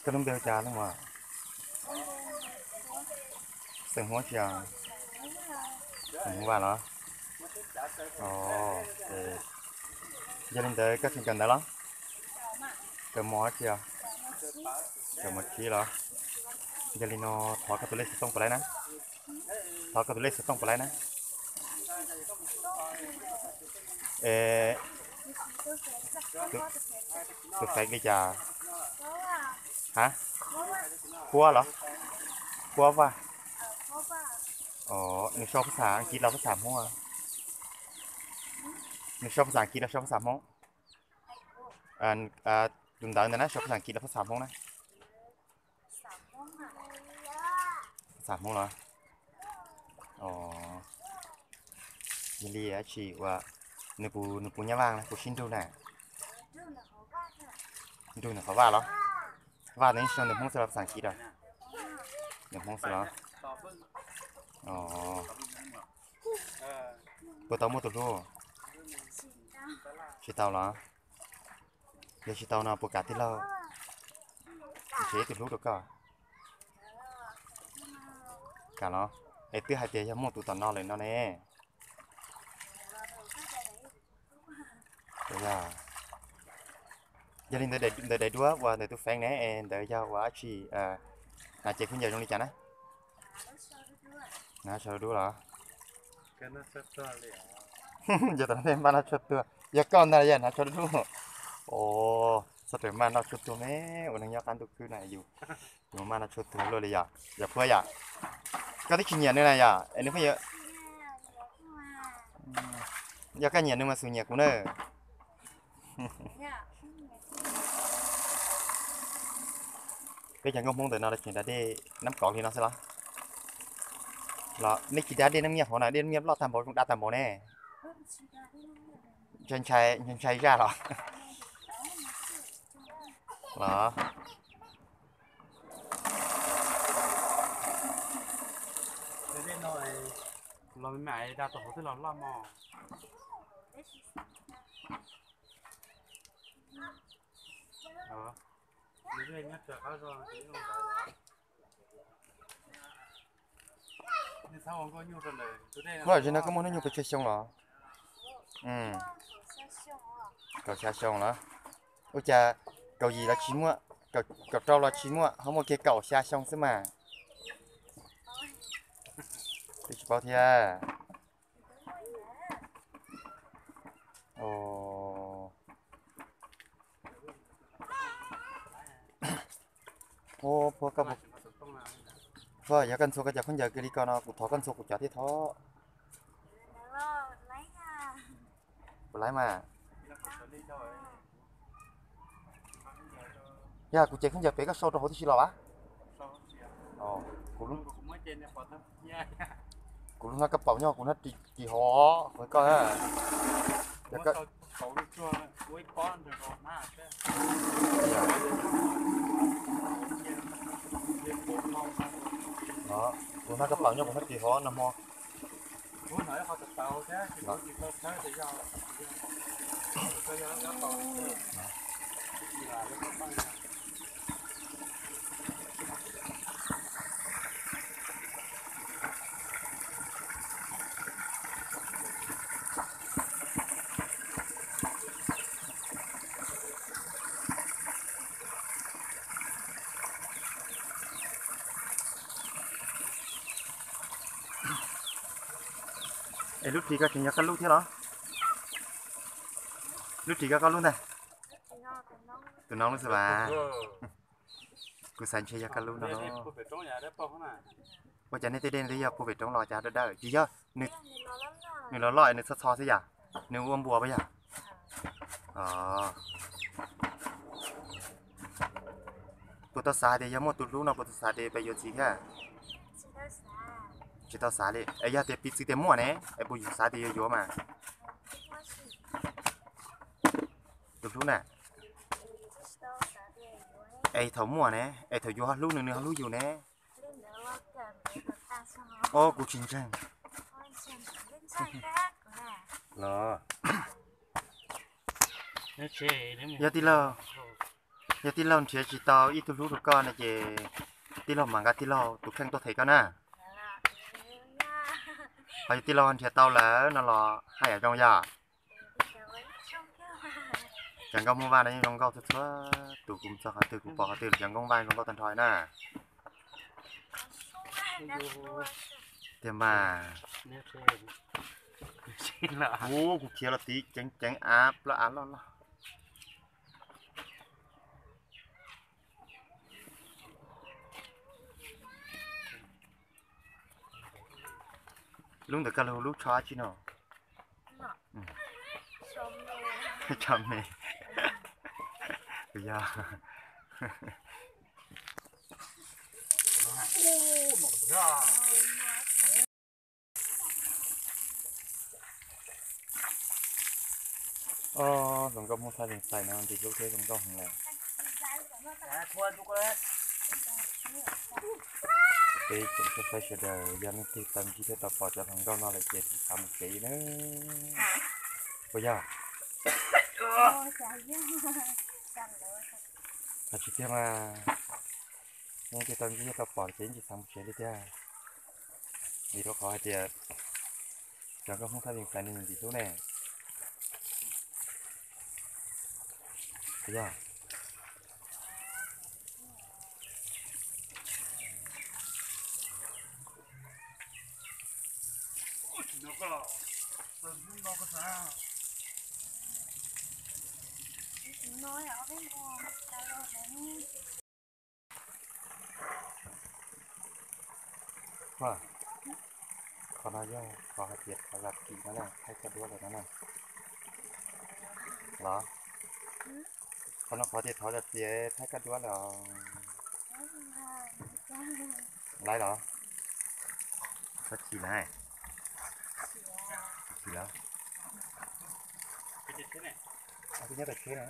Koj lub npe hu cas lub mas? Xeem Hmoob tsi? Xeem Hmoob Vaj los? Yog li ntawd koj tseem kawm ntawv los? Kawm mos tsi? Kawm mos tsib los? Yog li no thov koj tus lej xov tooj puas laib na? Thov koj tus lej xov tooj puas laib na? Es tus fev li cas? Ha? Huab los? Huab Vaj. Nws sau phaj xaj Askiv los phaj xaj Hmoob? Nws sau phaj xaj Askiv los sau phaj xaj Hmoob? Tus ntawv ntawd na sau phaj xaj Askiv los phaj xaj Hmoob na? Phaj xaj Hmoob los? Yog li dab tsi uas nws puas, nws puas nyab Vaj na, puas sib nrug na? Nrug ntawm qhov Vaj los? Vaj ntawd yeej sau ntawm Hmoob xwb los phaj xaj Askiv los? Ntawm Hmoob xwb los? Puas tau muaj tus hlub? Tsis tau los? Yog tsis tau no puas kam tij laug nrhiav ib tug hlub rau koj? Kam los? Es twb hais tias yog muaj tus tom no lawm no ne. Yog li ntawd daim duab uas ntawm tus fev ne es ntawd yog ua dab tsi? Hnav ces khaub ncaws zoo li cas na? Hnav tsho duab los? Yog tom no nej maj noj tshuaj tuag, yog koj ntag yog hnav tsho duab. Os, txhob rawm maj noj tshuaj tuag me, ua neeg nyob qab ntuj khwb na yus, yus maj noj tshuaj tuag luaj li yom, yog puab yom. Koj twb tsis nyiam nws na yom, es nws pheej yuav, yog koj nyiam nws mas xum nyiam kuv na. Peb cov nkauj Hmoob ntawm no los tseem da dej nab kov li no xwb los? Los nej tsis da dej nab nyiaj hauv na, dej nab nyiaj loj tag npaum zoo da tag npaum ne. Ntshai, ntshai zaj los? Los? Los me me da tau hauv twb los loj mog. Koj zim no koj muaj hnub nyoog pes tsawg xyoo los? Kaum xya xyoo los? Ua cas kaum yim los tsis muaj, kaum rau los tsis muaj, ho muaj kiag kaum xya xyoo xwb mas. Twb tsis paub thiab. Ua, yog koj ntxhua koj cov khaub ncaws kiag li ko no kuv thov koj ntxhua kuv cov thiab thov. Puas laib mas? Yog kuv cev khaub ncaws pem koj sau rau hauv tib si los as? Kuv lub hnab kab paum nyob kuv hnab ris hov qhov koj. Kuv hnab kab paum nyob kuv hnab ris hov nag hmo. Es lub ris ko tseem yog koj lub thiab los? Lub ris ko koj lub ntag? Tus no lub xwb as. Kuv xav ntshe yog koj lub no. Ua cas nej tej dej twb yog puag pem roob los cas dawb dawb tsis yog? Nws los loj nws txho txho xwb yom? Nws ua npuas puas yog? Puas tau xav tias yog muaj tus hlub no puas tau xav tias peb yuav txiv thiab? Tsis tau xav li. Es yog tias piv txwv tias muaj ne, es puas yuav xav tias yuav yuav mas? Tus hlub na. Es thaum muaj ne, es thaum yuav ho hlub nws, nws ho hlub yus ne. Os, kuv tsis ntseeg. Los? Yog tij laug, Yog tij laug nrhiav tsis tau ib tug hlub rau koj no ces tij laug mam nqa tij laug tus kheej tuaj them koj na. Ho yog tij laug nrhiav tau lawm no los haj yam zoo yog. Cov nkauj Hmoob Vaj no yeej zoo nkauj txhua txhua tus, kuv txog qhov twg kuv pom qhov twg los cov nkauj Vaj zoo nkauj tag nrho na. Tiag mas. Ub, kuv khiav los tid ceev ceev av plaub av loj loj. Lub ntawd koj hu lub tsho dab tsi no? Tsho me. Yog. Ob, zoo nkauj Hmoob Thaj Vees Xais no ntxim hlub thiab zoo nkauj heev lawm. Peb tsoom saib sawv daws, yog leej twg tau ntsib thiab tau pom cov hluas nkauj no lawm ces tsis xav mus tsev na. Puas yog? Hais tsis tiag mas, leej twg tau ntsib thiab tau pom ces yeej tsis xav mus tsev li tiag. Vim rau qhov hais tias cov nkauj Hmoob Thaj Vees Xais nws ntxim hlub ne. Puas yog? Qhov no yog qhov hais tias thov zam txim no na, thaij koj duab lawm no na. Los, qhov no qhov tias thov zam txim thaij koj duab lawm. Laiv los? Txhob chim lawm. Chim lawm. Twb nyob tom tsheb na.